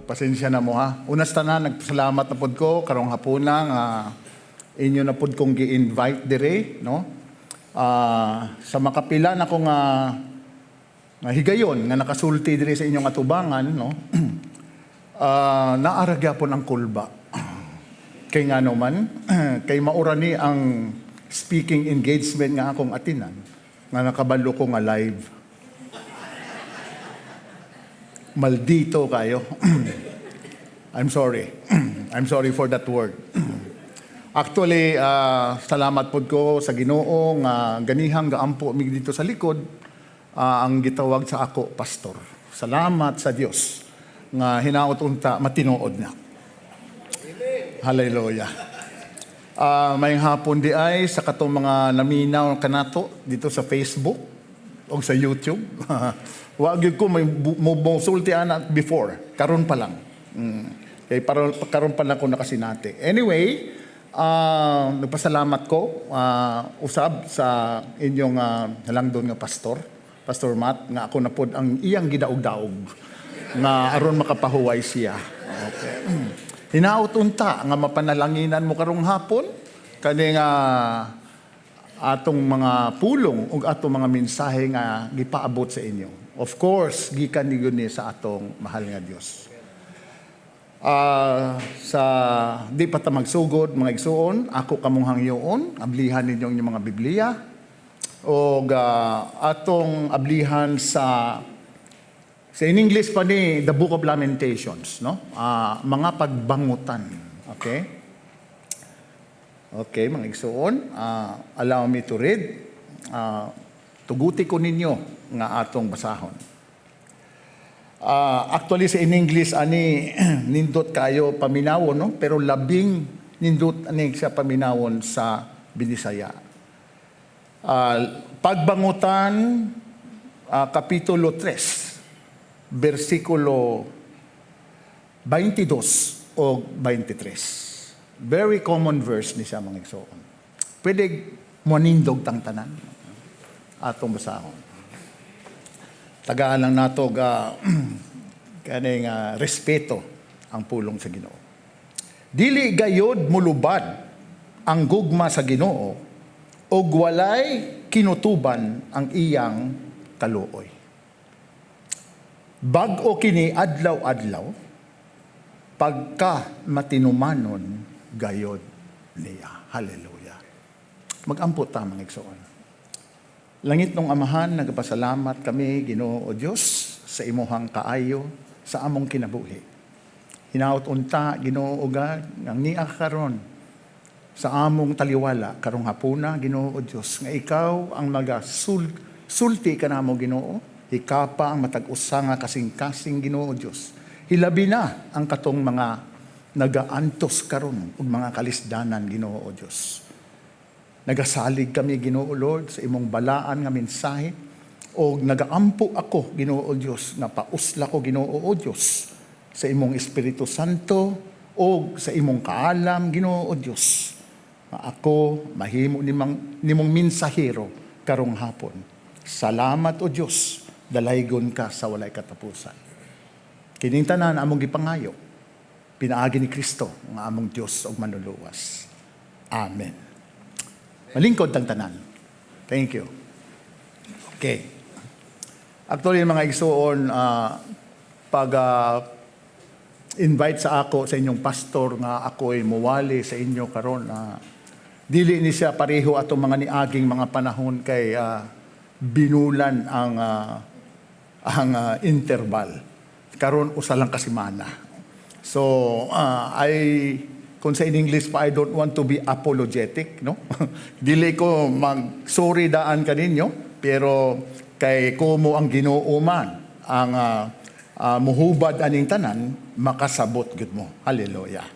Pasensya na mo ha. Una sa tanan, nagpasalamat na pod ko karong hapuna nga inyo na pod kong gi-invite dire, no? Sa makapila na ko nga higayon nga nakasulti dire sa inyong atubangan, no? Naa ra gyapon ang kulba. Kay ngano man, kay maura ni ang speaking engagement nga akong atinan nga nakabalo ko nga live. Maldito kayo. I'm sorry. I'm sorry for that word. Actually, salamat pod ko sa Ginoo nga ganihang gaampo mig dito sa likod, ang gitawag sa ako pastor. Salamat sa Dios nga hinaot unta matinuod na. Hallelujah. Maayong hapon di ay sa katong mga naminaw kanato dito sa Facebook o sa YouTube. Wa gyud ko may mo sulti ana before, karon pa lang. Kay karon pa lang ko nakasinati. Anyway, nagpasalamat ko usab sa inyong halangdon nga pastor, Pastor Matt, nga ako na pod ang iyang gidaog-daog nga aron makapahuway siya. Okay. Hinaot unta nga mapanalanginan mo karong hapon kani nga atong mga pulong ug atong mga mensahe nga gipaabot sa inyo. Of course, gikan ni ni sa atong mahal nga Dios. Sa di pa ta magsugod, mga igsuon, ako kamong hangyoon, ablihan ninyo ang inyong mga Biblia og atong ablihan sa in English pa ni the Book of Lamentations, no? Mga pagbangutan. Okay? Okay, mga igsuon, allow me to read. Tuguti ko ninyo nga atong basahon. Actually sa in English ani nindot kayo paminawon, no? Pero labing nindot ani siya paminawon sa Binisaya. Pagbangutan kapitulo 3 bersikulo 22 o 23. Very common verse ni siya, mga igsoon. Pwede monindog tang tanan atong basahon. Tagaan lang nato ga kaning respeto ang pulong sa Ginoo. Dili gayod mulubad ang gugma sa Ginoo ug walay kinutuban ang iyang kaluoy. Bag-o kini adlaw-adlaw, pagka matinumanon gayod niya. Hallelujah. Magampo ta, mga igsoon. Langitnong Amahan, nagpasalamat kami, Ginoo o Dios, sa imuhang kaayo sa among kinabuhi. Hinaot unta, Ginoo o God, ang nia karon sa among taliwala karong hapuna, Ginoo o Dios, nga ikaw ang magasul sulti kanamo, Ginoo, hikapa ang matag usa nga kasing-kasing, Ginoo Dios. Hilabi na ang katong mga nagaantos karon ug mga kalisdanan, Ginoo o Dios. Nagasalig kami, Ginoo Lord, sa imong balaan nga mensahe o nagaampo ako, Ginoo Dios, nga pausla ko, Ginoo o Dios, sa imong Espiritu Santo o sa imong kaalam, Ginoo o Dios. Nga ako mahimo nimong mensahero karong hapon. Salamat, o Dios, dalaygon ka sa walay katapusan. Kining tanan among gipangayo pinaagi ni Kristo nga among Dios ug manluluwas. Amen. Malingkod tang tanan. Thank you. Okay. Actually, mga igsuon, pag invite sa ako sa inyong pastor nga ako'y muwali sa inyo karon, dili ni siya pareho atong mga niaging mga panahon kay binulan ang interval. Karon usa lang ka semana. So, I kung sa in English pa, I don't want to be apologetic, no? Dili ko mag sorry daan kaninyo, pero kay kumo ang Ginoo man ang muhubad aning tanan, makasabot gud mo. Hallelujah.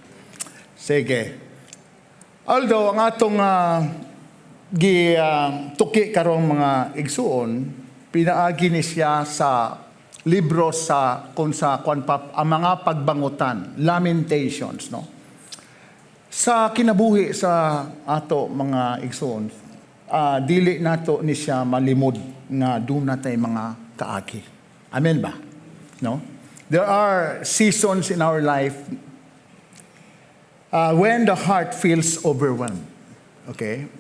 Sige. Although ang atong gi tuki karong, mga igsuon, pinaagi ni siya sa libro sa kung sa kwan pa ang mga pagbangutan, Lamentations, no? Sa kinabuhi sa ato, mga igsoon, dili nato ni siya malimod nga duna tay mga kaagi. Amen ba? No? There are seasons in our life when the heart feels overwhelmed. Okay?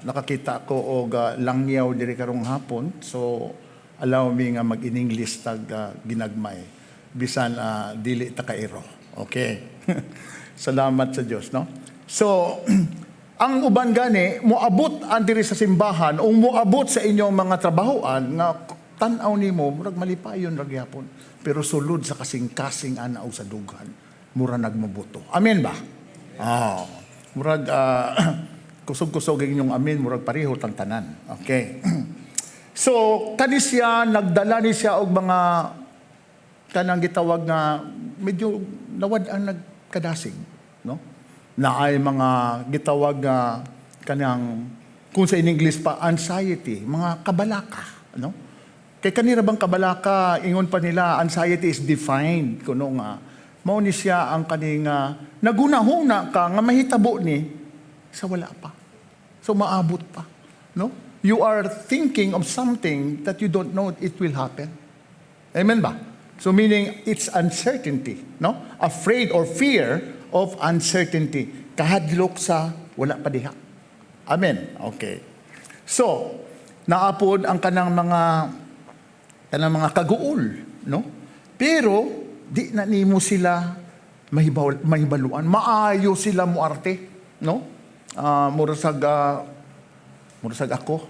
Nakakita ko og langyaw diri karong hapon. So allow me nga mag-in-English tag ginagmay bisan dili ta kairo. Okay. Salamat sa Dios, no? So ang uban gani moabot ang diri sa simbahan o moabot sa inyong mga trabahoan nga tan-aw nimo murag malipayon ra gyapon, pero sulod sa kasing-kasing ana o sa dughan mura nagmubuto. Amen ba? Oh. Murag kusog-kusog ang inyong amen, murag pareho tang tanan. Okay. So kani siya nagdala ni siya og mga kanang gitawag nga medyo nawad-an nagkadasig, no? Naay mga gitawag nga kanang kung sa in English pa anxiety, mga kabalaka, no? Kay kanira bang kabalaka, ingon pa nila, anxiety is defined kuno nga mao ni siya ang kaning nagunahuna ka nga mahitabo ni sa wala pa. So maabot pa, no? You are thinking of something that you don't know it will happen. Amen ba? So meaning it's uncertainty, no? Afraid or fear of uncertainty. Kahadlok sa wala pa diha. Amen. Okay. So, naapod ang kanang mga kaguol, no? Pero di na nimo sila mahibaluan. Maayo sila muarte, no? Mura sag ako.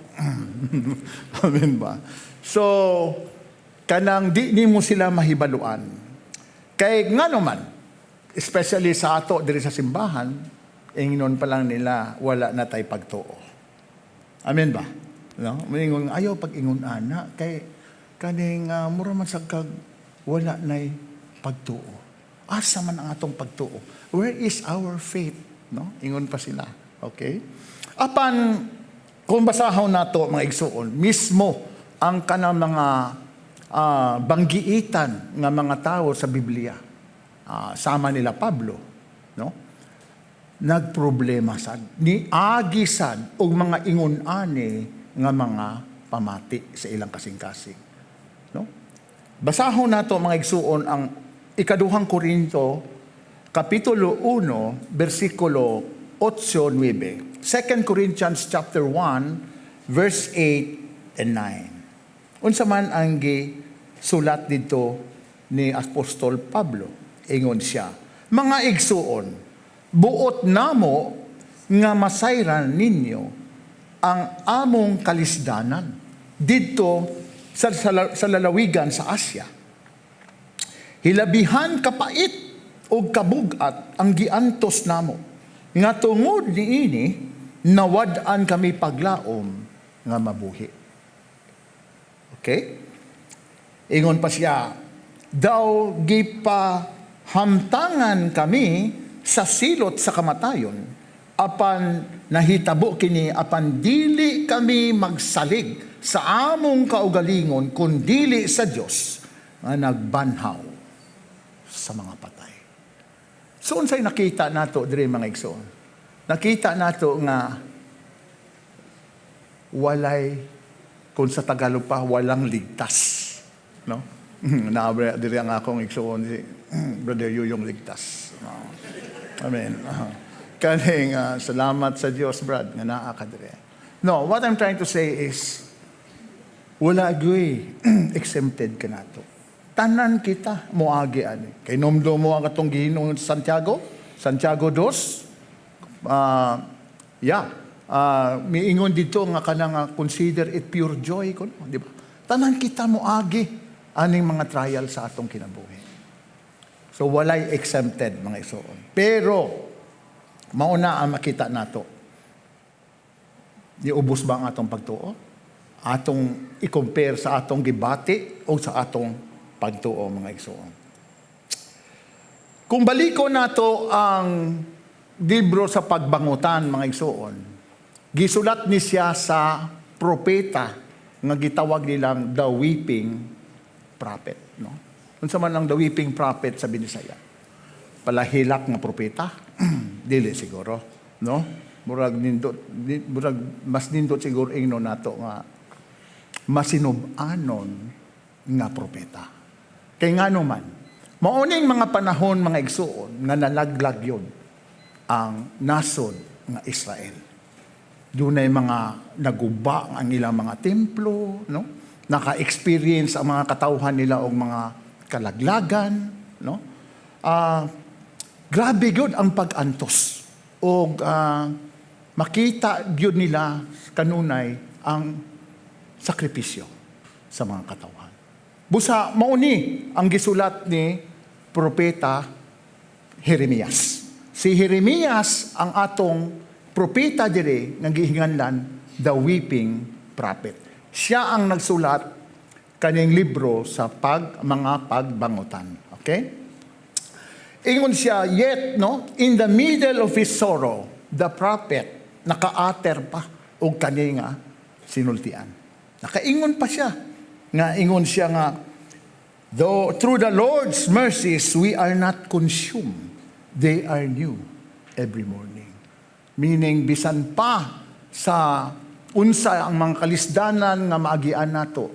Amen ba? So, kanang di nimo sila mahibaluan. Kay ngano man, especially sa ato diri sa simbahan, ingnon pa lang nila wala na tay pagtuo. Amen ba? No? Mingon ayaw pag ingon ana kay kaning mura man sa kag wala nay pagtuo. Asa man ang atong pagtuo? Where is our faith? No? Ingon pa sila. Okay? Apan kung basahon nato, mga igsuon, mismo ang kanang mga banggiitan nga mga tao sa Biblia, sama nila Pablo, no? Nagproblema sad, niagi sad og mga ingon ani nga mga pamati sa ilang kasing-kasing, no? Basahon nato, mga igsuon, ang Ikaduhang Korinto kapitulo 1 bersikulo 8 9. 2 Corinthians chapter 1 verse 8 and 9. Unsa man ang sulat dito ni Apostol Pablo? Ingon siya, "Mga igsuon, buot namo nga masayran ninyo ang among kalisdanan didto sa lalawigan sa Asia. Hilabihan kapait og kabugat ang giantos namo nga tungod niini nawad-an kami paglaom nga mabuhi." Okay? Ingon pa siya, "Daw gipahamtangan kami sa silot sa kamatayon, apan nahitabo kini apan dili kami magsalig sa among kaugalingon kundili sa Dios nga nagbanhaw sa mga patay." So unsay nakita nato diri, mga igsoon? Nakita nato nga walay, kung sa Tagalog pa, walang ligtas. No? Naabre diri ang akong igsoon si Brother Yuyong Ligtas. No. Amen. Kaning salamat sa Dios, Brad, nga naa ka diri. No, what I'm trying to say is wala gyoy exempted kanato. Tanan kita moagi ani. Kay nomdo mo ang atong giingon sa Santiago, Santiago 2. Yeah. Miingon dito nga kanang consider it pure joy kuno, di ba? Tanan kita moagi aning mga trial sa atong kinabuhi. So walay exempted, mga igsoon. Pero mauna ang makita nato. Niubos ba ang atong pagtuo? Atong i-compare sa atong gibati o sa atong pagtuo, mga igsoon. Kung baliko nato ang libro sa Pagbangutan, mga igsoon, gisulat ni siya sa propeta nga gitawag nilang the weeping prophet. No? Unsa man ang the weeping prophet sa Binisaya? Palahilak nga propeta? Dili siguro, no? Murag mas nindot siguro ingnon nato nga masinub-anon nga propeta. Kay ngano man, Mao ning mga panahon, mga igsuon, nga nalaglag gyud ang nasod nga Israel. Dunay mga naguba ang ilang mga templo, no? Naka-experience ang mga katawhan nila og mga kalaglagan, no? Grabe gyud ang pag-antos. Og makita gyud nila kanunay ang sakripisyo sa mga katawhan. Busa mao ni ang gisulat ni Propeta Jeremias. Si Jeremias ang atong propeta dire nga gihinganlan the weeping prophet. Siya ang nagsulat kaning libro sa mga pagbangutan. Okay? Ingon siya, yet, no, in the middle of his sorrow, the prophet naka-utter pa og kani nga sinultian. Nakaingon pa siya. Nga ingon siya nga, "Though through the Lord's mercies we are not consumed, they are new every morning." Meaning, bisan pa sa unsa ang mga kalisdanan nga maagian nato,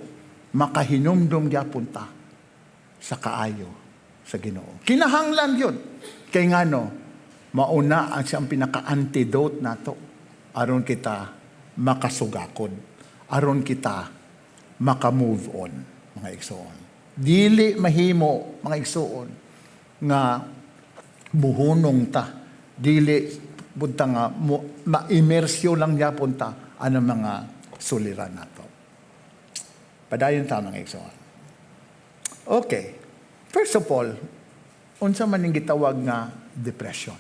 makahinumdum gyapon ta sa kaayo sa Ginoo. Kinahanglan gyud. Kay ngano, mao na ang siyang pinaka-antidote nato aron kita makasugakod, aron kita maka-move on, mga igsoon. Dili mahimo, mga igsoon, nga muhunong ta. Dili punta nga mo, ma-immersyo lang gyapon ta anang mga suliran nato. Padayon ta, mga igsoon. Okay. First of all, unsa man ning gitawag nga depression?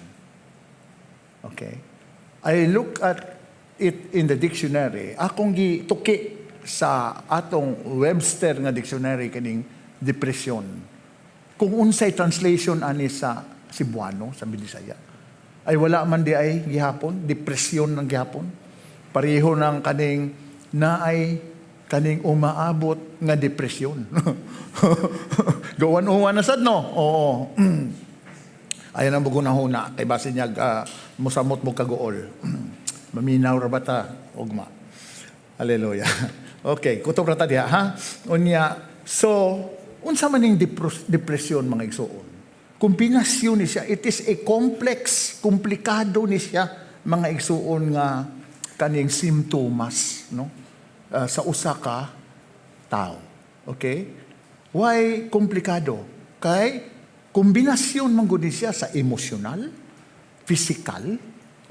Okay? I look at it in the dictionary. Akong gituki sa atong Webster nga dictionary kaning depression. Kung unsay translation ani sa Cebuano, sa Binisaya. Ay wala man diay gihapon, depresyon ng gihapon. Pareho ng kaning naay kaning umaabot nga depresyon. Gawan-uwan na sad, no? Oo. Ayaw na mo huna kay base niya musamot mo kaguol. Maminaw ra ba ta ugma? Hallelujah. Okay, kutob ra ta diha, ha. Unya, so unsa man ning depression, mga igsuon? Kombinasyon ni siya, it is a complex, komplikado ni siya, mga igsuon, nga kaning simptomas, no? Sa usa ka tao. Okay? Why komplikado? Kay kombinasyon man gud ni siya sa emosyonal, physical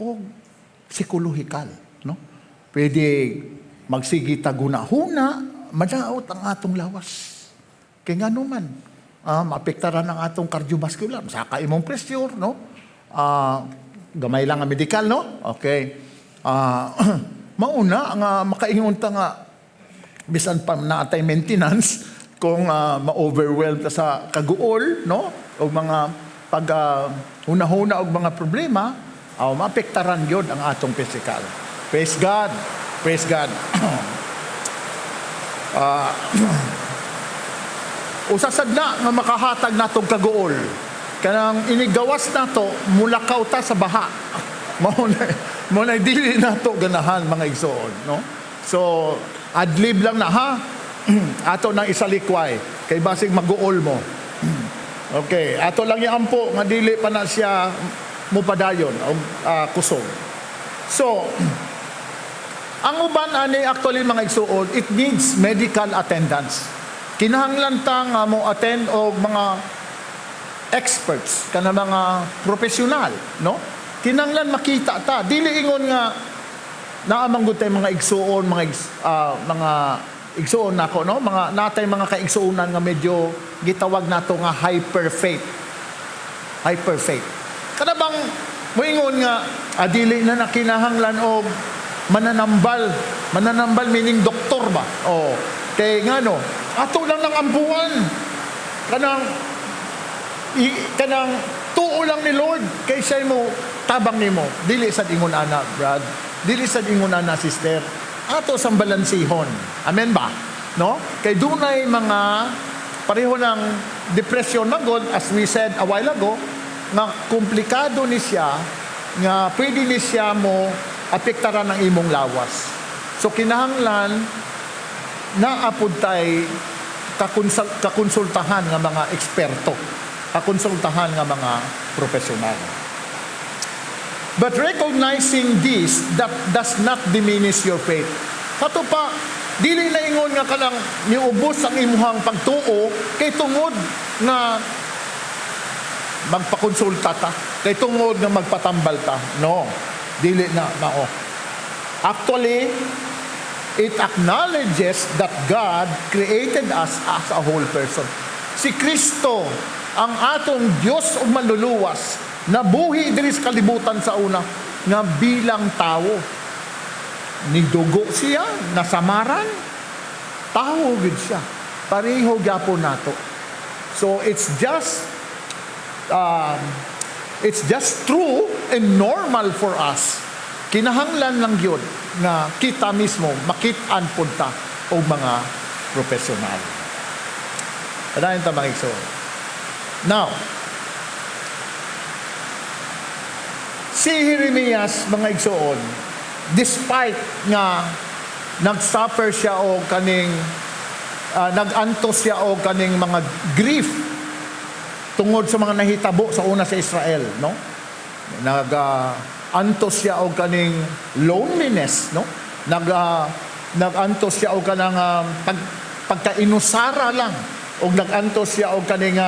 o psychological, no? Pwede magsige ta huna-huna, madaot ang atong lawas. Kay ngano man, maapektaran ang atong cardiovascular, saka imong pressure, no? Gamay lang ang medical, no? Okay. Mao na nga makaingon ta nga bisan pa naatay maintenance kung ma-overwhelm ta sa kaguol, no? O mga pag huna-huna og mga problema, maapektaran gyud ang atong physical. Praise God. Praise God. Usa sad na nga makahatag natong kaguol. Kanang inigawas nato, mulakaw ta sa baha. Mao na dili nato ganahan, mga igsoon, no? So, adlib lang na, ha. Ato nang isalikway kay basig maguol mo. Okay, ato lang iampo nga dili pa na siya mupadayon og kusog. So, ang uban ani actually, mga igsuon, it needs medical attendance. Kinahanglan ta nga mo attend og mga experts kana mga profesional, no? Kinahanglan makita ta, dili ingon nga naa man gud tay mga igsuon, mga igsuon nako, no? Mga natay mga kaigsuonan nga medyo gitawag nato nga hyper faith. Hyper faith. Kana bang moingon nga dili na nakinahanglan og mananambal. Mananambal meaning doktor ba? Oh. Kay ngano, ato lang nang ampuan. Kanang tuo lang ni Lord kay siya mo tabang nimo. Dili sad ingon ana, brad. Dili sad ingon ana, sister. Ato sang balansihon. Amen ba? No? Kay dunay mga pareho ng depression man gud, as we said a while ago, nga komplikado ni siya nga pwede ni siya mo apektaran ang imong lawas. So kinahanglan naa pud tay kakonsultahan nga mga eksperto. kakonsultahan nga mga profesional. But recognizing this, that does not diminish your faith. Kato pa, dili na ingon nga kanang niubos ang imuhang pagtuo kay tungod nga magpakonsulta ta, kay tungod nga magpatambal ta. No, dili na mao. Actually, it acknowledges that God created us as a whole person. Si Kristo, ang atong Dios ug Manluluwas, nabuhi diri sa kalibutan sa una nga bilang tawo. Nidugo siya, nasamaran, tawo gid siya. Pareho gyapon nato. So it's just true and normal for us. Kinahanglan lang yun nga kita mismo makit-an pud ta og mga profesional. Padayon ta, mga igsoon. Now, si Jeremias, mga igsoon, despite nga nag-suffer siya o kaning nag-antos siya o kaning mga grief tungod sa mga nahitabo sa una sa Israel, no? Nag antos siya og kaning loneliness, no? Nag-antos siya og kanang pagkainusara lang og nag-antos siya og kaning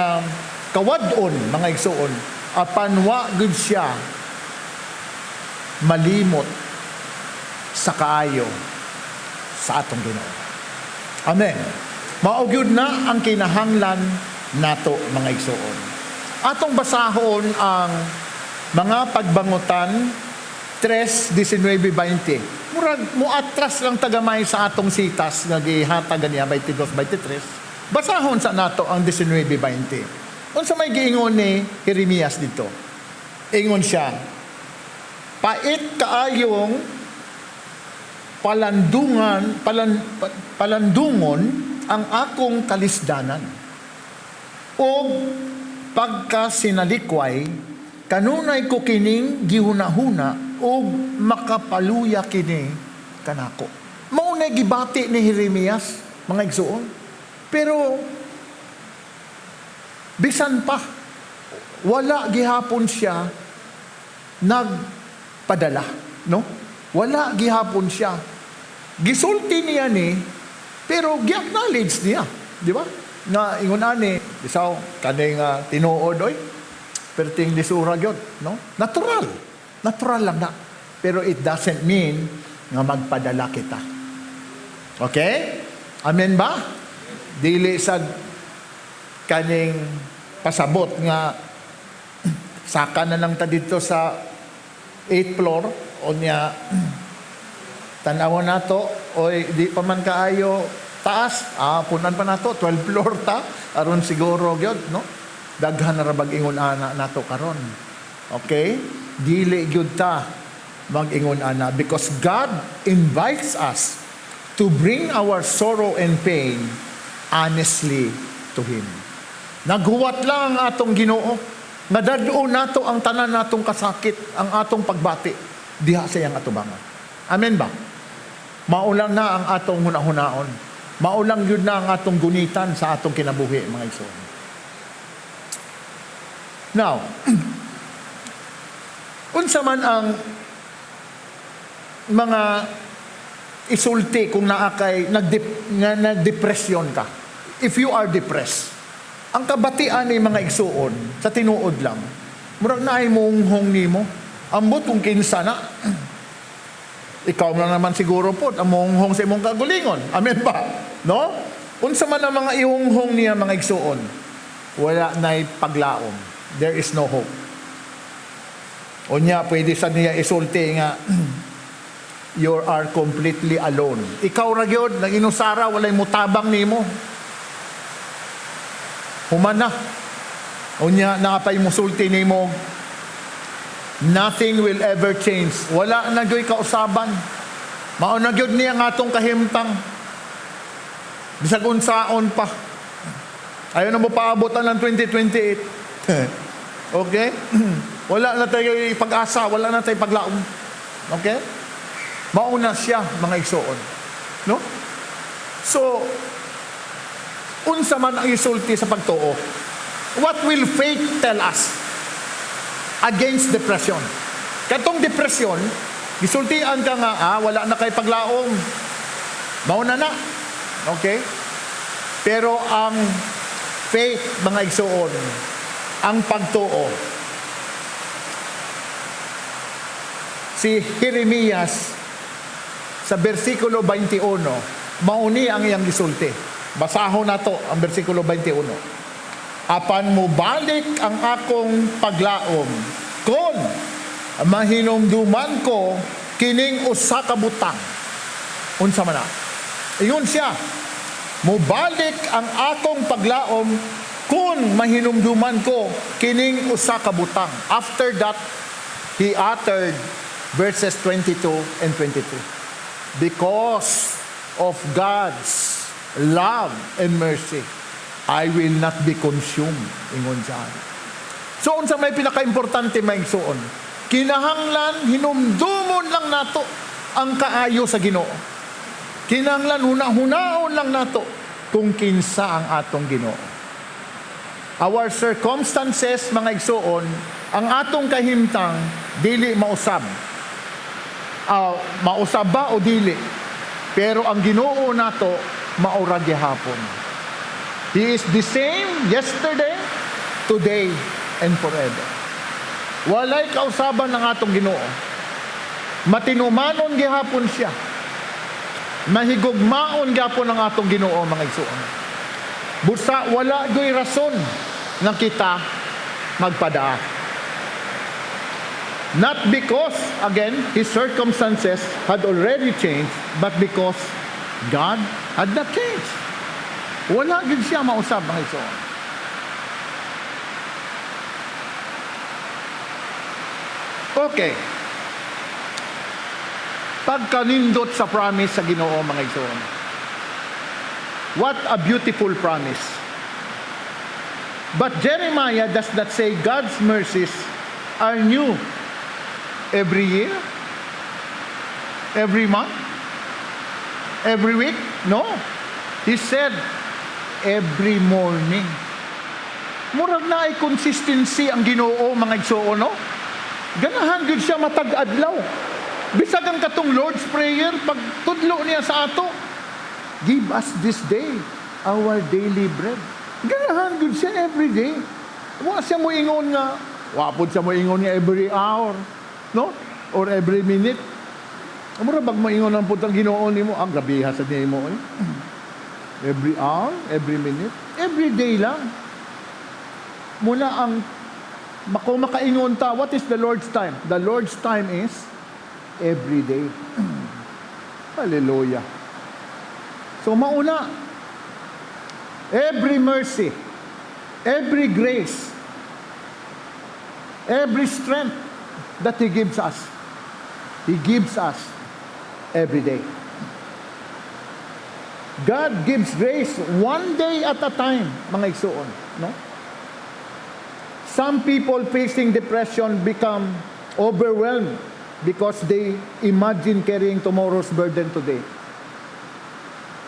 kawad-on, mga igsoon, apan wa gud siya malimot sa kaayo sa atong Ginoo. Amen. Mao gyud na ang kinahanglan nato, mga igsoon. Atong basahon ang Mga Pagbangutan 3:19-20. Murag muatras lang ta gamay sa atong sitas nga gihatag ganiya 22 23. Basahon sa nato ang 19:20. Unsa may giingon ni Jeremias dito? Ingon siya, "Pait kaayong palandungon ang akong kalisdanan. O pagkasinalikway, kanunay ko kining gihuna-huna ug makapaluya kini kanako." Mao na gibati ni Jeremias, mga igsoon. Pero bisan pa, wala gihapon siya nagpadala, no? Wala gihapon siya. Gisulti niya ni, pero gi-acknowledge niya, di ba? Nga ingon ani, bisaw kaning tinuod oy. Perting lisura gyud, no? Natural. Natural lang na. Pero it doesn't mean nga magpadala kita. Okay? Amen ba? Dili sa kaning pasabot nga saka na lang ta dito sa 8th floor o niya tanawan nato, oy, di pa man kaayo taas, punan pa nato, 12th floor ta aron siguro gyud, no? Daghan na ra bag ingon ana nato karon. Okay, dili gyud ta mag-ingon ana because God invites us to bring our sorrow and pain honestly to Him. Naghuwat lang ang atong Ginoo nga dad-on nato ang tanan natong kasakit, ang atong pagbati diha sa iyang atubangan. Amen ba? Mao lang na ang atong hunahunaon. Mao lang yun na ang atong gunitan sa atong kinabuhi, mga igsoon. Now, unsa man ang mga isulti kung naa kay nga nagdepresyon ka? If you are depressed, ang kabatian ni, mga igsuon, sa tinuod lang, murag naay muunghong nimo. Ambot kung kinsa na. Ikaw na naman siguro po ang muunghong sa imong kagulingon. Amen ba? No? Unsa man ang mga ihunghong niya, mga igsuon, wala na'y paglaom. There is no hope. Unya, pwede sa niya isulti nga, you are completely alone. Ikaw ra gyud, nang inusara, walay mutabang nimo. Human na. Unya, naa pay musulti nimo, nothing will ever change. Wala na gyud kausaban. Mao na gyud niya nga atong kahimtang. Bisag unsaon pa. Ayaw na mo paabotan ng 2028. Okay? Wala na tayo pag-asa, wala na tayo paglaom. Okay? Mauna siya, mga igsoon. No? So, unsa man ang isulti sa pagtuo? What will faith tell us against depression? Katong depression, gisultian ka nga, "Ah, wala na kay paglaom. Mauna na." Okay? Pero ang faith, mga igsuon, ang pagtuo, si Jeremias sa versikulo 21, mauni ang iyang gisulti. Basahon nato ang versikulo 21. "Apan mobalik ang akong paglaom kon mahinumduman ko kining usa ka butang." Unsa man na? Ingon siya, "Mobalik ang akong paglaom kung mahinumduman ko kining usa ka butang." After that, he uttered verses 22 and 23. "Because of God's love and mercy, I will not be consumed." Ingon siya. So, unsa may pinakaimportante, mga igsuon? Kinahanglan, hinumdumon lang nato ang kaayo sa Ginoo. Kinahanglan, huna-hunaon lang nato kung kinsa ang atong Ginoo. Our circumstances, mga igsuon, ang atong kahimtang, dili mausab. Mausab ba o dili? Pero ang Ginoo nato, maura gihapon. He is the same yesterday, today, and forever. Walay kausaban ng atong Ginoo. Matinumanon gihapon siya. Mahigugmaon gihapon ang atong Ginoo, mga igsuon. Busa wala goy rason nga kita magpadaa. Not because, again, his circumstances had already changed, but because God had not changed. Wala gid siya mausab, mga igsoon. Okay. Pagkanindot sa promise sa Ginoo, mga igsoon. What a beautiful promise. But Jeremiah does not say God's mercies are new every year, every month, every week. No. He said every morning. Murag naay consistency ang Ginoo, mga igsuon, no? Ganahan gyud siya matag adlaw. Bisag ang katong Lord's Prayer, pagtudlo niya sa ato, "Give us this day our daily bread." Ganahan gyud siya every day. Wa siya mo ingon nga, wa pod siya mo ingon nga every hour, no? Or every minute. Mura bag moingon ang putang Ginoo nimo, ang grabeha sa nimo eh. Every hour, every minute, every day lang. Muna ang kung makaingon ta, what is the Lord's time? The Lord's time is every day. Hallelujah. So mauna, every mercy, every grace, every strength that He gives us, He gives us every day. God gives grace one day at a time, mga igsuon, no? Some people facing depression become overwhelmed because they imagine carrying tomorrow's burden today.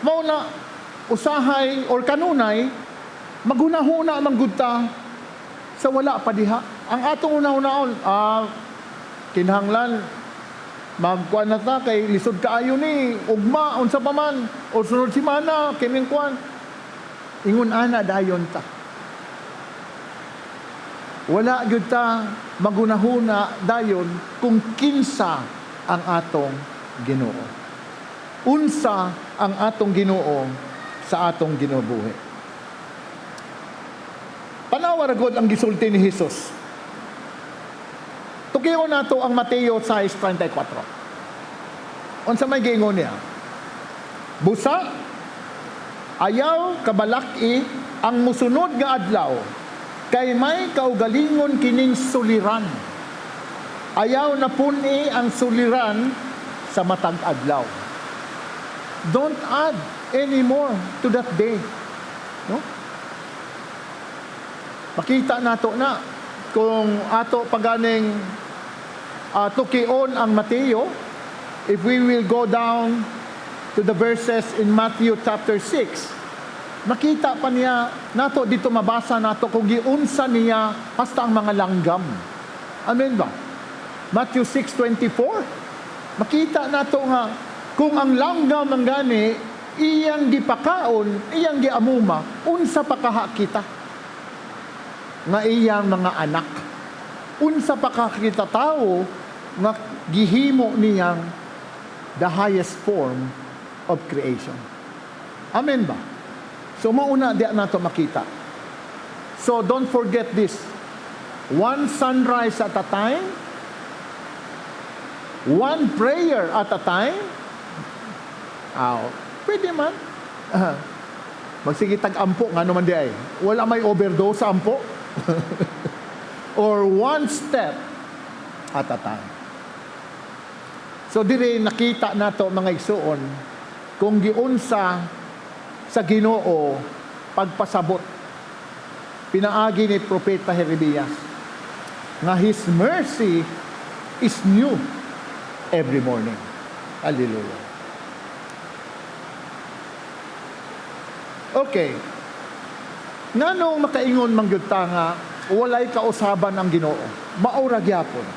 Mao na usahay or kanunay maghunahuna man gud ta sa wala pa diha. Ang atong hunahunahon, kinahanglan magkuan na ta kay lisod kaayo ni ugma, unsa pa man, o sunod semana kining kuan, ingon ana dayon ta. Wala gyud ta maghunahuna dayon kung kinsa ang atong Ginoo, unsa ang atong Ginoo sa atong ginabuhi. Tanawa ra gud ang gisulti ni Jesus. Tukion nato ang Mateo 6:34. Unsa may giingon niya? "Busa ayaw kabalak-i ang musunod nga adlaw, kay may kaugalingon kining suliran. Ayaw na pun-i ang suliran sa matag adlaw." Don't add any more to that day. No? Makita nato na kung ato paganing tukion ang Mateo, if we will go down to the verses in Matthew chapter 6, Makita pa niya nato dito, mabasa nato kung giunsa niya hasta ang mga langgam. Amen ba? Matthew 6:24. Makita nato nga kung ang langgam ang gani iyang gipakaon, iyang giamuma, unsa pa kaha kita nga iyang mga anak? Unsa pa kaha kita tao nga gihimo niyang the highest form of creation? Amen ba? So mauna diya nato makita. So don't forget this. One sunrise at a time, one prayer at a time. Aw, pwede man. Magsige tag-ampo nga naman di ay. Wala may overdose sa ampo. Or one step at a time. So dire nakita nato, mga igsuon, kung giunsa sa Ginoo pagpasabot pinaagi ni Propeta Jeremias nga His mercy is new every morning. Hallelujah. Okay. Nganong makaingon man gyud ta nga walay kausaban ang Ginoo? Mao ra gyapon.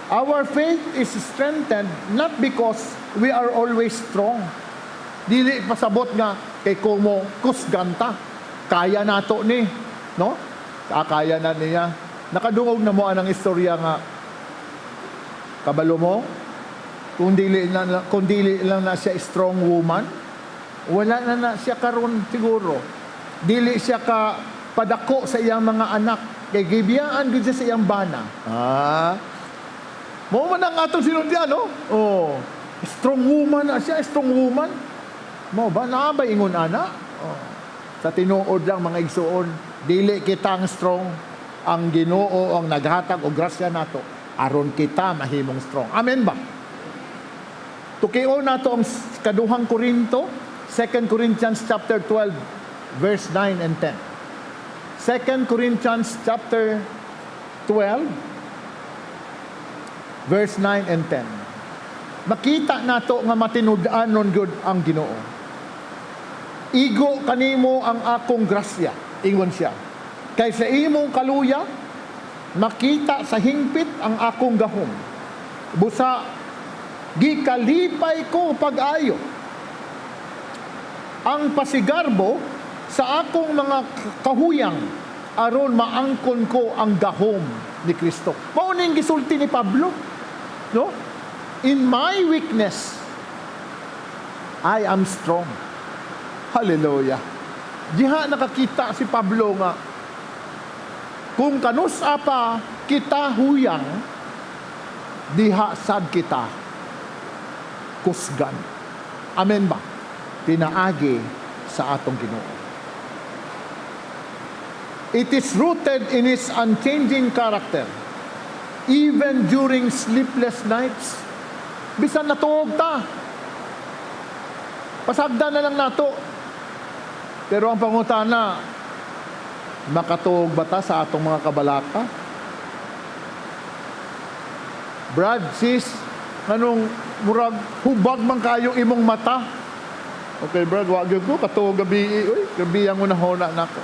Our faith is strengthened not because we are always strong. Dili pasabot nga kay kumo kusgan ta. Kaya nato ni, no? Ah, kaya na niya. Nakadungog na mo anang istorya nga kabalo mo kung dili lang na siya strong woman, wala na na siya karon siguro. Dili siya ka padako sa iyang mga anak kay gibiyaan gud siya sa iyang bana. Ah. Mao man ang atong sinultian, no? Oh. Strong woman na siya, strong woman. Mao ba naa ba ingon ana? Oh. Sa tinuod lang, mga igsuon, dili kita ang strong, ang Ginoo ang naghatag og grasya nato aron kita mahimong strong. Amen ba? Tukion nato ang kaduhang Korinto, 2 Corinthians chapter 12 verse 9 and 10. 2 Corinthians chapter 12 verse 9 and 10. Makita nato nga matinud-anon gyud ang Ginoo. "Igo kanimo ang akong grasya," ingon siya. "Kay sa imong kaluya, makita sa hingpit ang akong gahom. Busa gikalipay ko pag-ayo ang pasigarbo sa akong mga kahuyang aron maangkon ko ang gahom ni Kristo." Mao ning gisulti ni Pablo. No? "In my weakness, I am strong." Hallelujah. Diha nakakita si Pablo nga kung kanus-a pa kita huyang, diha sad kita kusgan. Amen ba? Pinaagi sa atong Ginoo. It is rooted in His unchanging character. Even during sleepless nights, bisan natuog ta, pasagdan na lang nato. Pero ang pangutana, makatuog ba ta sa atong mga kabalaka? Brad, sis, anong murag hubag man kayo imong mata? Okay, Brad, wa gyud ko katuog gabi. Uy, gabi ang unahona nako.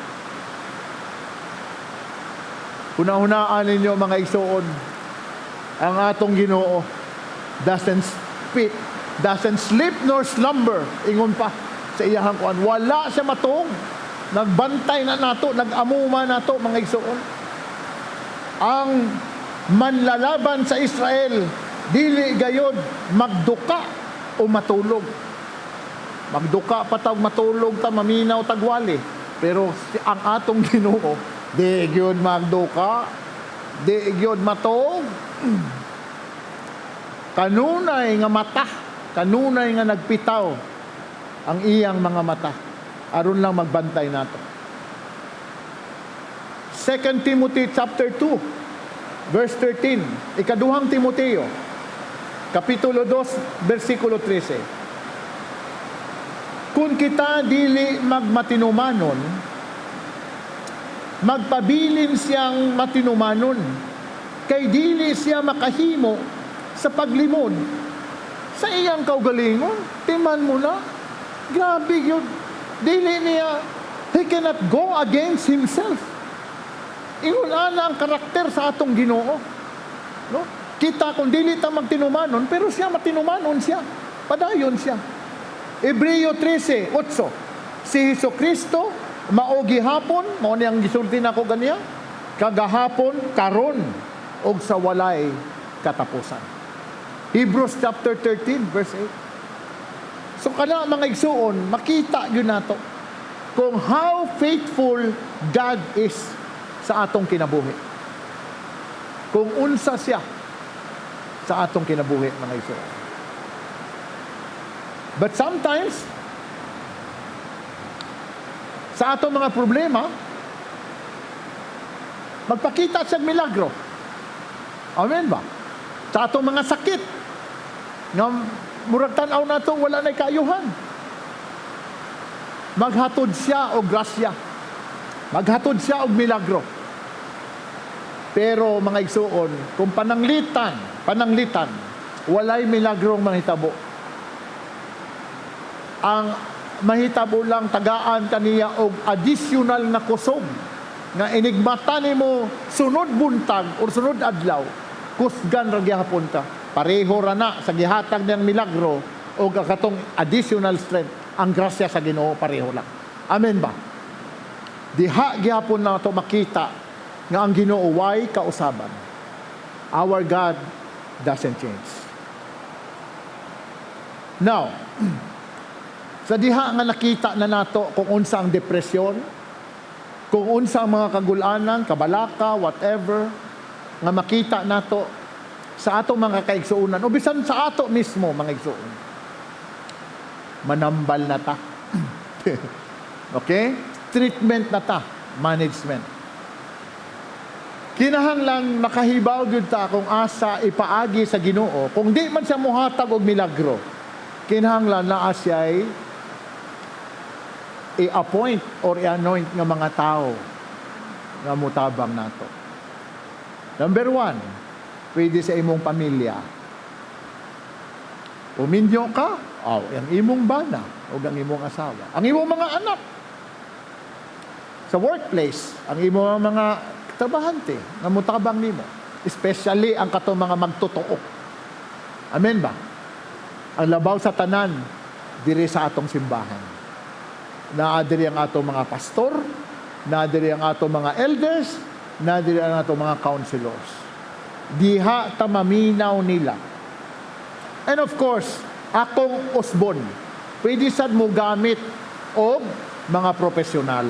Hunahunaan ninyo, mga igsuon, ang atong Ginoo doesn't sleep nor slumber, ingon pa sa iyahang kuan. Wala siya matuog. Nagbantay na nato, nag-amuma nato, mga igsuon. Ang manlalaban sa Israel, dili gayod magduka o matulog. Magduka pa tag matulog ta, maminaw tagwali. Pero ang atong Ginoo, di gyud magduka, di gyud matuog. Kanunay nga mata, kanunay nga nagpitaw ang iyang mga mata aron lang magbantay nato. 2 Timothy chapter 2 verse 13. Ikaduhang Timoteo kapitulo 2 bersikulo 13. "Kung kita dili magmatinumanon, magpabilin siyang matinumanon, kay dili siya makahimo sa paglimod sa iyang kaugalingon." Timan mo na. Grabe yun. Dili niya, He cannot go against Himself. Ingon ana ang karakter sa atong Ginoo. No? Kita kung dili ta magtinumanon, pero siya, matinumanon siya. Padayon siya. Hebreo 13:8. Si Hesus Kristo mao gihapon, mao niyang gisulti nako ganiya, kagahapon, karon, og sa walay katapusan. Hebrews chapter 13 verse 8. So kana, mga igsuon, makita gyud nato kung how faithful God is sa atong kinabuhi. Kung unsa siya sa atong kinabuhi, mga igsuon. But sometimes, sa atong mga problema, magpakita siya milagro. Amen ba? Sa atong mga sakit, nga murag tan-aw nato wala na kaayuhan, maghatod siya og grasya. Maghatod siya og milagro. Pero, mga igsuon, kung pananglitan, pananglitan, walay milagrong mahitabo. Ang mahitabo lang, tagaan kaniya og additional na kusog nga inigmata nimo sunod buntag or sunod adlaw, kusgan ra gihapon ka. Pareho ra na sa gihatag niyang milagro o katong additional strength. Ang grasya sa Ginoo, pareho lang. Amen ba? Diha gihapon nato makita nga ang Ginoo way kausaban. Our God doesn't change. Now, sa diha nga nakita na nato kung unsa ang depresyon, kung unsa ang mga kagulanan, kabalaka, whatever, nga makita nato sa atong mga kaigsuonan o bisan sa ato mismo, mga igsuon. Manambal na ta. Okay? Treatment na ta, management. Kinahanglan makahibaw gyud ta kung asa ipaagi sa Ginoo. Kung di man siya muhatag og milagro, kinahanglan naa siya'y i-appoint or i-anoint nga mga tao nga mutabang nato. Number one, pwede sa imong pamilya. Uminyo ka, oh, ang imong bana o ang imong asawa. Ang imong mga anak. Sa workplace, ang imong mga trabahante nga mutabang nimo. Especially ang katong mga magtotoo. Amen ba? Ang labaw sa tanan, diri sa atong simbahan. Naa diri ang atong mga pastor, naa diri ang atong mga elders, naa diri ang atong mga counselors. Diha ta maminaw nila. And of course, akong usbon, pwede sad mo gamit og mga profesional.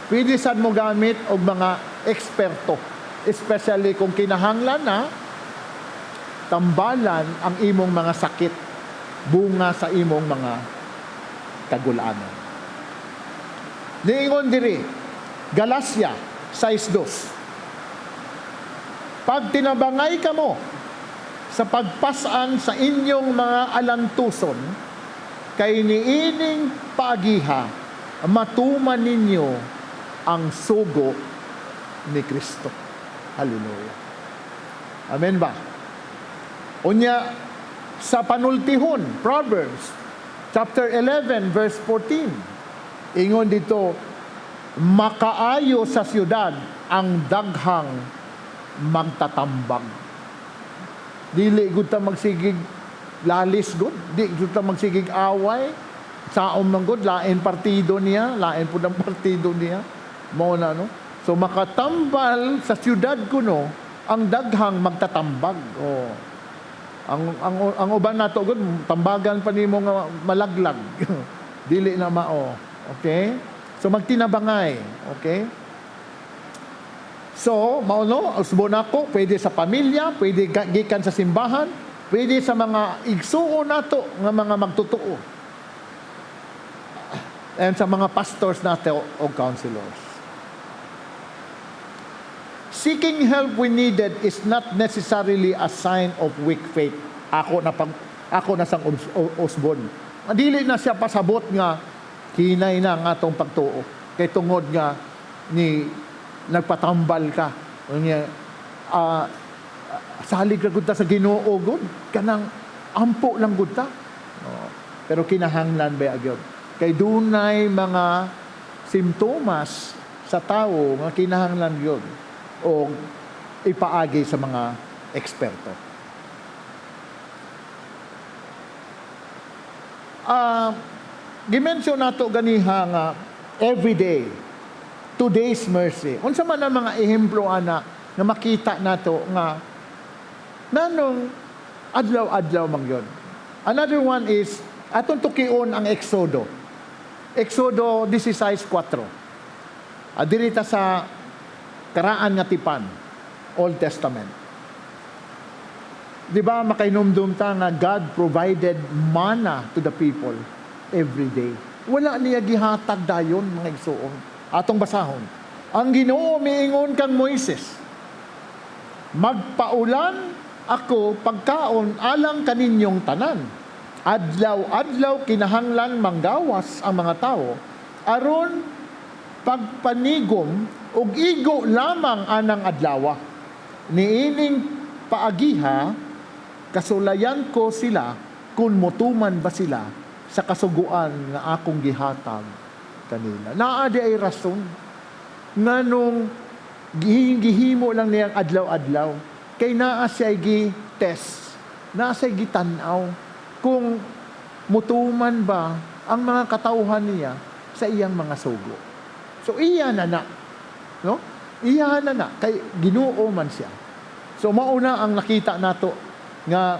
Pwede sad mo gamit og mga eksperto. Especially kung kinahanglan na tambalan ang imong mga sakit bunga sa imong mga kagulanan. Niingon diri, Galacia 6:2. Pagtinabangay kamo sa pagpasan sa inyong mga alantuson, kay niining paagiha matuman ninyo ang sugo ni Kristo. Hallelujah. Amen ba? Unya sa panultihon, Proverbs chapter 11 verse 14. Ingon dito, makaayo sa siyudad ang daghang magtatambag. Dili gud ta magsigig lalis gud, di gud ta magsigig away. Saom man gud, lain partido niya, lain pud ang partido niya. Mao na, no. So makatambal sa siyudad kuno ang daghang magtatambag. Oh. Ang uban nato gud, tambagan pa nimo nga malaglag. Dili na mao. Okay? So magtinabangay, okay? So, mao no, usbon ako, pwede sa pamilya, pwede gikan sa simbahan, pwede sa mga igsuon nato nga mga magtotoo. And sa mga pastors nato o counselors. Seeking help when needed is not necessarily a sign of weak faith. Ako na sang usbon. Dili na siya pasabot nga hinay na ang atong pagtuo. Kay tungod nga ni nagpatambal ka. Unya, salig ra gud ta sa Ginoo gud, kanang ampo lang gud ta. No. Pero kinahanglan ba gyud? Kay dunay mga simptomas sa tao nga kinahanglan yun o ipaagi sa mga eksperto. Gimension nato ganiha nga every day, today's mercy. Unsa man ang mga ehemplo ana nga makita nato nga nanong adlaw-adlaw man yun? Another one is atong tukion ang Exodo. Exodo 16:4. Diri ta sa Karaan nga Tipan, Old Testament. Di ba makainumdum ta nga God provided manna to the people every day? Wala niya gihatag dayon, mga igsuon. Atong basahon. Ang Ginoo miingon kang Moises, "Magpaulan ako pagkaon alang kaninyong tanan. Adlaw-adlaw kinahanglan manggawas ang mga tao aron pagpanigom ug igo lamang anang adlawa. Niining paagiha kasulayan ko sila kung motuman ba sila sa kasuguan nga akong gihatag kanila." Naa diay rason nganong gihimo lang niyang adlaw-adlaw, kay naa siya gi-test, naa siya gitan-aw kung mutuman ba ang mga katawhan niya sa iyang mga sugo. So iya na na. No? Iya na na kay Ginoo man siya. So mauna ang nakita nato nga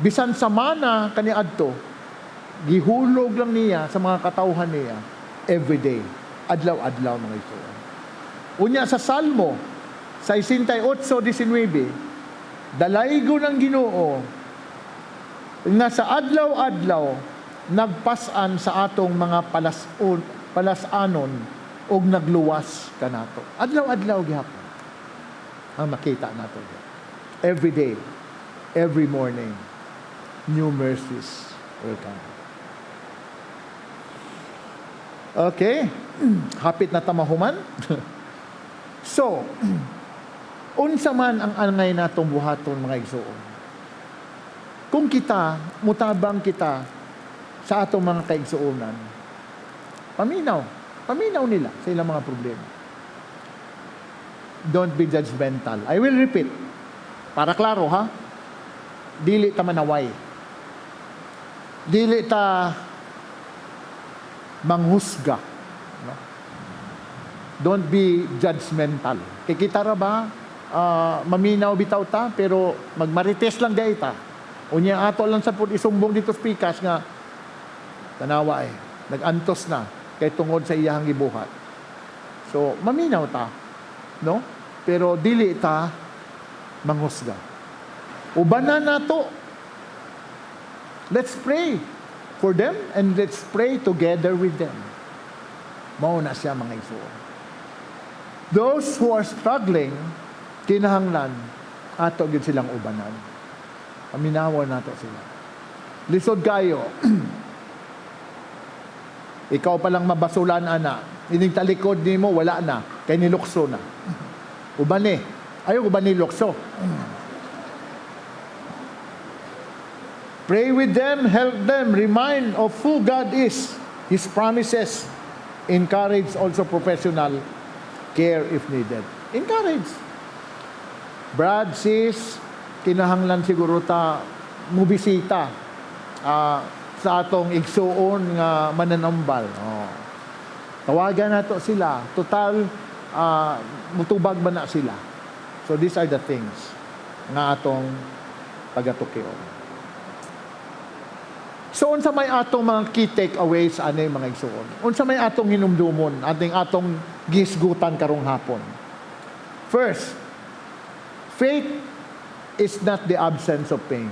bisan sa mana kaniadto, gihulog lang niya sa mga katawhan niya every day. Adlaw-adlaw, mga igsoon. Unya sa Salmo 68:19, "Dalaygon ang Ginoo nga sa adlaw-adlaw nagpas-an sa atong mga palas-anon ug nagluwas kanato." Adlaw-adlaw gihapon ang makita nato. Every day, every morning, new mercies will come. Okay, hapit na ta mahuman. So, unsa man ang angay natong buhaton, mga igsoon? Kung kita, mutabang kita sa atong mga kaigsuonan, paminaw, paminaw nila sa ilang mga problema. Don't be judgmental. I will repeat. Para klaro ha. Dili ta manaway. Dili ta manghusga. No? Don't be judgmental. Kay kita ra ba, maminaw bitaw ta, pero magmarites lang diay ta. Unya ato lang sa pud isumbong dito sa pikas nga tanawa eh, nag-antos na kay tungod sa iyang gibuhat. So, maminaw ta. No? Pero dili ta manghusga. Ubanan nato. Let's pray for them and let's pray together with them. Mao na siya, mga igsoon. Those who are struggling, kinahanglan ato gyud silang ubanan. Paminawon nato sila. Lisod kayo. Ikaw pa lang mabasulan ana. Ining talikod nimo wala na kay nilukso na. Uban eh. Ayaw uban ni lukso. Pray with them, help them, remind of who God is, His promises. Encourage also professional care if needed. Encourage. Brad, sis, kinahanglan siguro ta mubisita sa atong igsuon nga mananambal. Oh. Tawagan nato sila. Total, mutubag ba na sila? So these are the things nga atong pagatukion. So unsa may atong mga key takeaways ani, mga igsuon? Unsa may atong hinumdumon, ating atong gisgutan karong hapon? First, faith is not the absence of pain.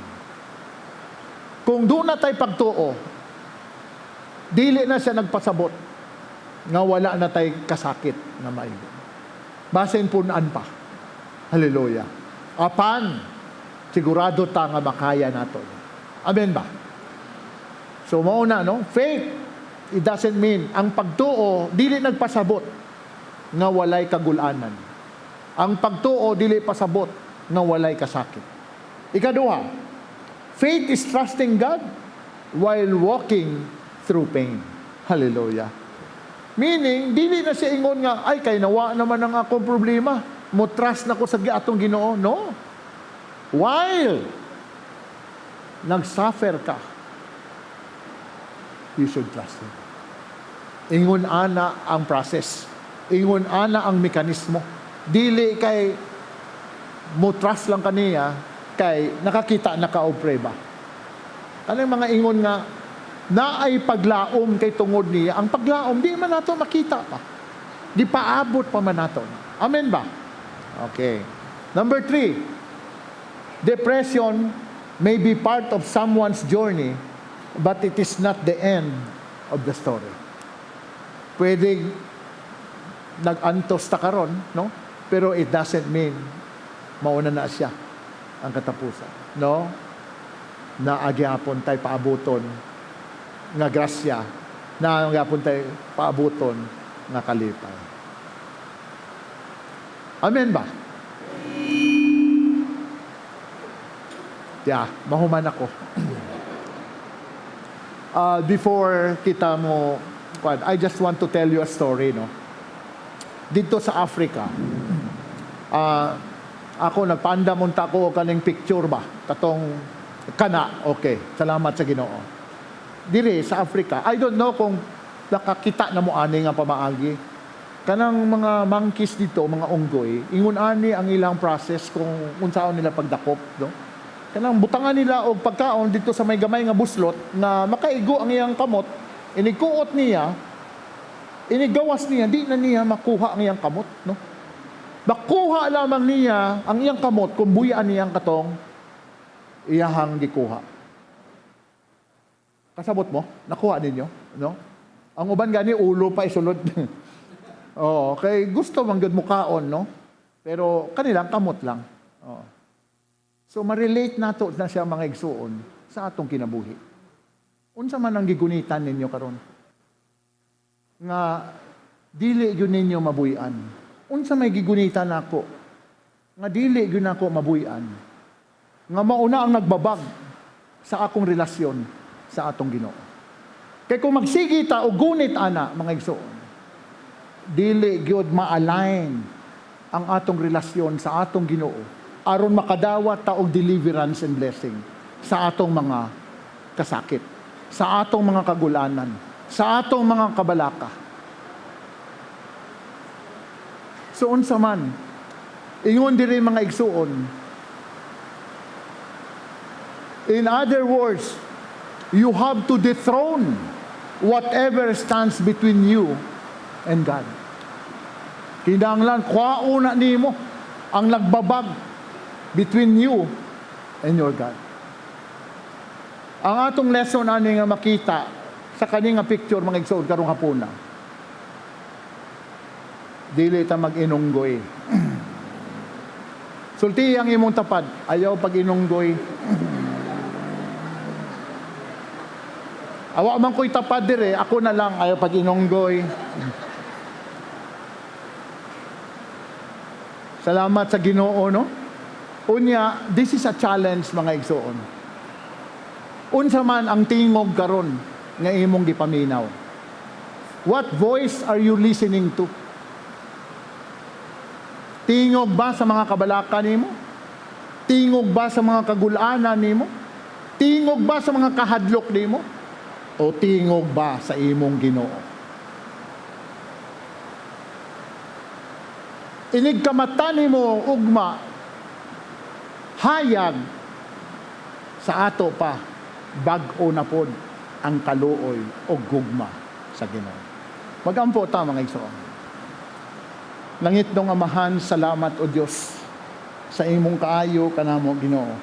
Kung duna tay pagtuo, dili na siya nagpasabot nga wala na tay kasakit na maigo. Basin punan pa. Hallelujah. Apan, sigurado ta nga makaya nato. Amen ba? So mao na, no? Faith, it doesn't mean ang pagtuo dili nagpasabot nga walay kagulanan. Ang pagtuo dili pasabot nga walay kasakit. Ikaduha, faith is trusting God while walking through pain. Hallelujah. Meaning, dili na siya ingon nga, "Ay, kay nawa naman ang akong problema. Mo trust na ko sa atong Ginoo." No. While nag-suffer ka, you should trust Him. Ingon ana ang process. Ingon ana ang mekanismo. Dili kay mo trust lang kaniya kay nakakita na ka og prueba. Kanang mga ingon nga naay paglaom kay tungod niya. Ang paglaom di man nato makita pa. Di paabot pa man nato. Amen ba? Okay. Number 3, depression may be part of someone's journey, but it is not the end of the story. Pwede nag-antos ta karon, no? Pero it doesn't mean mauna na siya ang katapusan, no? Naa gyapon tay paabuton nga grasya, naa gyapon tay paabuton nga kalipay. Amen ba? Yeah, mahuman ako. Before kita mo, I just want to tell you a story, no? Dito sa Africa, ako nagpaandam unta ko kaning picture ba? Katong kana, okay. Salamat sa Ginoo. Dire sa Africa, I don't know kung nakakita na mo ani nga pamaagi. Kanang mga monkeys dito, mga unggoy, ingon ani ang ilang process kung unsaon nila pagdakop, no? Kanang butangan nila og pagkaon dito sa may gamay nga buslot na makaigo ang iyang kamot, inigkuot niya, inigawas niya, di na niya makuha ang iyang kamot, no? Makuha lamang niya ang iyang kamot kung buyaan niya ang katong iyahang gikuha. Kasabot mo? Nakuha ninyo? No? Ang uban gani ulo pa isulod. Oo, kay gusto man gyud mukaon, no? Pero kanilang kamot lang. Oo. So ma-relate nato na siya, mga igsuon, sa atong kinabuhi. Unsa man ang gigunitan ninyo karon? Nga dili gyud ninyo mabuy-an. Unsa may gigunitan nako? Nga dili gyud nako mabuy-an. Nga mauna ang nagbabag sa akong relasyon sa atong Ginoo. Kay kung magsige ta og gunit ana, mga igsuon, dili gyud ma-align ang atong relasyon sa atong Ginoo aron makadawat ta og deliverance and blessing sa atong mga kasakit, sa atong mga kagulanan, sa atong mga kabalaka. So unsa man, ingon diri, mga igsuon, in other words, you have to dethrone whatever stands between you and God. Kinahanglan kuhaon na nimo ang nagbabag between you and your God. Ang atong lesson ani nga makita sa kani nga picture, mga igsoon, karong hapuna. Dili ta mag-inunggoy. Sulti ang imong tapad, ayaw pag-inunggoy. Awa man ko'y tapad dire, ako na lang, ayaw pag-inunggoy. Salamat sa Ginoo, no? Unya, this is a challenge, mga igsoon. Unsa man ang tingog karon nga imong gipaminaw? What voice are you listening to? Tingog ba sa mga kabalaka nimo? Tingog ba sa mga kagulanan nimo? Tingog ba sa mga kahadlok nimo? O tingog ba sa imong Ginoo? Inig kamata nimo ugma, hayag sa ato pa bag-o na pod ang kaluoy o gugma sa Ginoo. Magampo ta, mga igsoon. Langitnong Amahan, salamat o Dios sa imong kaayo kanamo, Ginoo.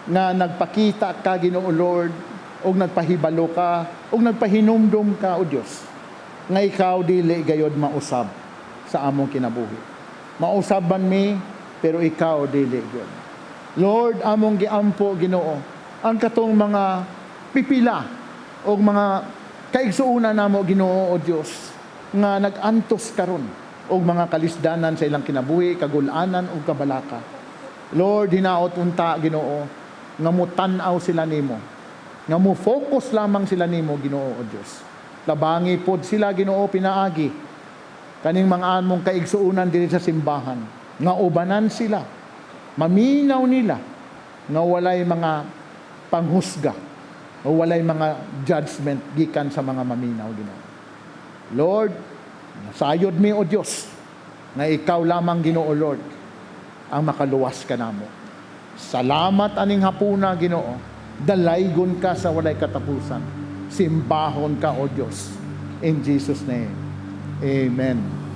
Nga nagpakita ka, Ginoo Lord, og nagpahibalo ka, og nagpahinumdum ka o Dios nga ikaw dili gayod mausab sa among kinabuhi. Mausab man mi, pero ikaw dili gyud. Lord, among giampo, Ginoo, ang katong mga pipila og mga kaigsuonan namo, Ginoo o Dios, nga nag-antos karon og mga kalisdanan sa ilang kinabuhi, kagulanan ug kabalaka. Lord, hinaot unta, Ginoo, nga mo tan-aw sila nimo, nga mo focus lamang sila nimo, Ginoo o Dios. Tabangi pod sila, Ginoo, pinaagi kaning mga among kaigsuunan diri sa simbahan nga ubanan sila, maminaw nila nga walay mga panghusga o walay mga judgment gikan sa mga maminaw, Ginoo. Lord, sayod mi, O Dios, nga ikaw lamang, Ginoo Lord, ang makaluwas kanamo. Salamat aning hapuna, Ginoo. Dalaygon ka sa walay katapusan. Simbahon ka, O Dios. In Jesus' name. Amen.